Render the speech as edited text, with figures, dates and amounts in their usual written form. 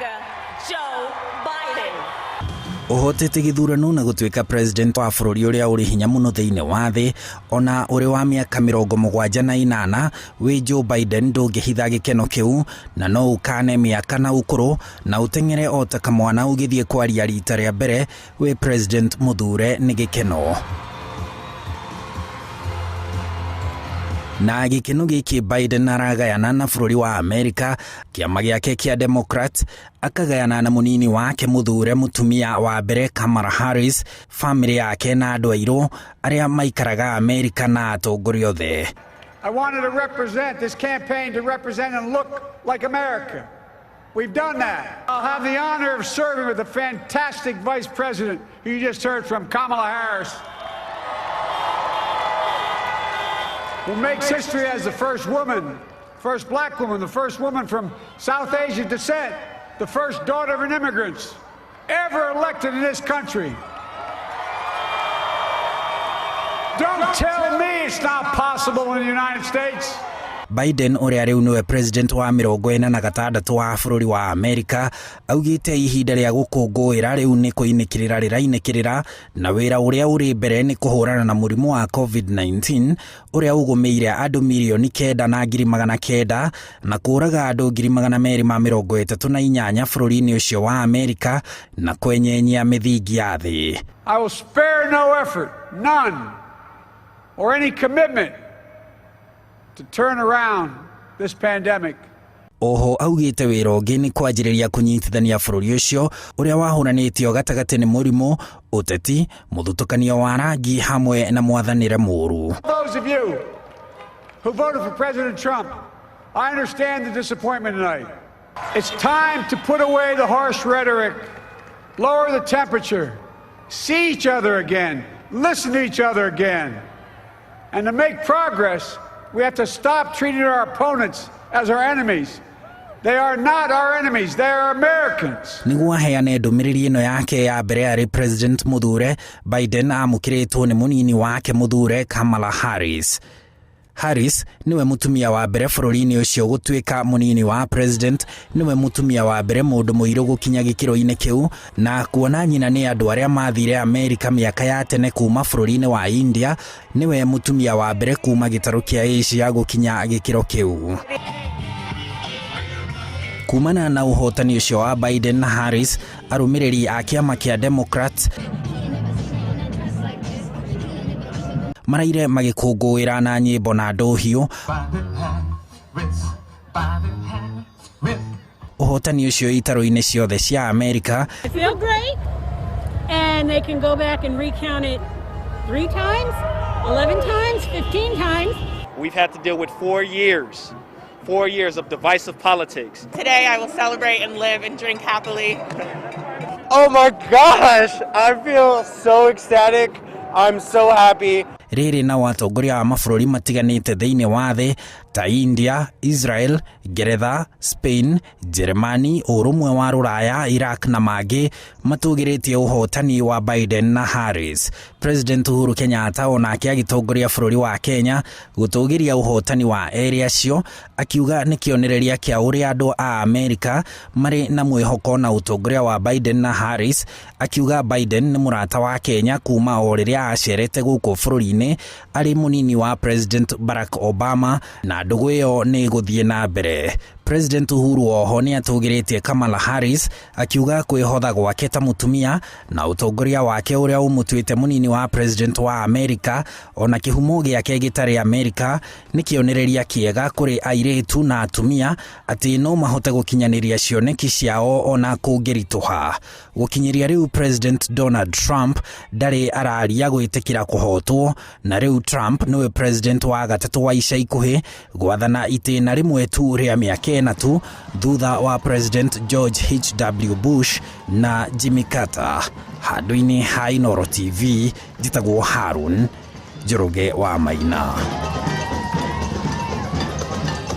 America, Joe Biden. Ũhotete gĩthurano na gũtuĩka president wa bũrũri ũrĩa ũrĩ hinya mũno thĩinĩ wa thĩ, ona ũrĩ wa mĩaka 78, wĩ Joe Biden ndũngĩhitha gĩkeno kĩu, na no ũkane mĩaka na ũkũrũ na ũteng'ere o ta kamwana ũgĩthiĩ kwaria rita rĩa mbere wĩ president mũthure nĩ gĩkeno. Na gĩkeno gĩkĩ Biden aragayana na bũrũri wa Amerika, kĩama gĩake kĩa Democrat, akagayana na mũnini wake mũthure mũtumia wa mbere Kamala Harris, famĩlĩ yake na andũ airũ arĩa maikaraga Amerika na atongoria othe. I wanted to represent this campaign to represent and look like America. We've done that. I'll have the honor of serving with the fantastic Vice President who you just heard from, Kamala Harris, who makes history as the first woman, first black woman, the first woman from South Asian descent, the first daughter of an immigrant ever elected in this country. Don't tell me it's not possible in the United States. Biden ũrĩa rĩu nĩwe president wa 46 wa bũrũri wa Amerika augĩte ihinda rĩa gũkũngũĩra rĩu nĩ kũinĩkĩrĩra rĩrainĩkĩrĩra, na wĩra ũrĩa ũrĩ mbere nĩ kũhũrana na mũrimũ wa COVID-19 ũrĩa ũgũmĩire andũ 9,900,000 na kũraga andũ 238,000 bũrũri-inĩ ũcio wa Amerika na kwenyenyia mĩthingi ya thĩ. I will spare no effort, none, or any commitment to turn around this pandemic. Oho augĩte wĩra ũngĩ nĩ kwanjĩrĩria kũnyitithania bũrũri ũcio ũrĩa wahũranĩtio gatagatĩ nĩ mũrimũ, ũteti, mũthutũkanio wa rangi hamwe na mwathanĩre mũũru. Those of you who voted for President Trump, I understand the disappointment tonight. It's time to put away the harsh rhetoric, lower the temperature, see each other again, listen to each other again. And to make progress, we have to stop treating our opponents as our enemies. They are not our enemies, they are Americans. Nĩguo aheane ndũmĩrĩri ĩno yake ya mbere arĩ president mũthure, Biden amũkĩrĩtwo nĩ mũnini wake mũthure Kamala Harris. Harris nĩwe mũtumia wa mbere bũrũri-inĩ ũcio gũtuĩka mũnini wa president, nĩwe mũtumia wa mbere mũndũ mũirũ gũkinya gĩkĩro-inĩ kĩu, na kuona nyina nĩ andũ arĩa mathire Amerika mĩaka ya tene kuma bũrũri-inĩ wa India, nĩwe mũtumia wa mbere kuma gĩtarũ kĩa Asia gũkinya gĩkĩro kĩu. Kumana na ũhotani ũcio wa Biden na Harris, arũmĩrĩri a kĩama kĩa Democrat maraire magĩkũngũĩra na nyĩmbo na ndũhiũ ũhotani ũcio itarũ-inĩ ciothe cia Amerika. I feel great, and they can go back and recount it 3 times, 11 times, 15 times. We've had to deal with 4 years. 4 years of divisive politics. Today I will celebrate and live and drink happily. Oh my gosh, I feel so ecstatic. I'm so happy. Rĩrĩ na atongoria a mabũrũri matiganĩte thĩinĩ wa thĩ ta India, Israel, Ngeretha, Spain, Jeremani, Ũrũmwe wa Rũraya, Iraq na mangĩ matũgĩrĩtie ũhotani wa Biden na Harris. President Uhuru Kenyatta onake agĩtongoria bũrũri wa Kenya gũtũgĩria ũhotani wa erĩ acio, akiuga nĩ kĩonereria kĩa ũrĩa andũ a Amerika marĩ na mwĩhoko na ũtongoria wa Biden na Harris, akiuga Biden nĩ mũrata wa Kenya kuma o rĩrĩa acerete gũkũ bũrũri-inĩ arĩ mũnini wa President Barack Obama, na ndũgũ ĩyo nĩ ĩgũthiĩ na mbere. President Uhuru oho nĩ atũgĩrĩtie Kamala Harris, akiuga kwĩhotha gwake ta mũtumia na ũtongoria wake ũrĩa ũmũtuĩte mũnini wa President wa Amerika ona kĩhumo gĩake gĩtarĩ Amerika nĩ kĩonereria kĩega kũrĩ airĩtu na atumia atĩ no mahote gũkinyanĩria cioneki ciao ona kũngĩritũha. Gũkinyĩria rĩu President Donald Trump ndarĩ araria gwĩtĩkĩra kũhotwo, na rĩu Trump nĩwe president wa gatatũ wa ica ikuhĩ gwathana itĩna rĩmwe tu rĩa mĩaka ĩna tu thutha wa President George H.W. Bush na Jimmy Carter. Handũ-inĩ ha Inooro TV, njĩtagwo Harun Njoroge wa Maina.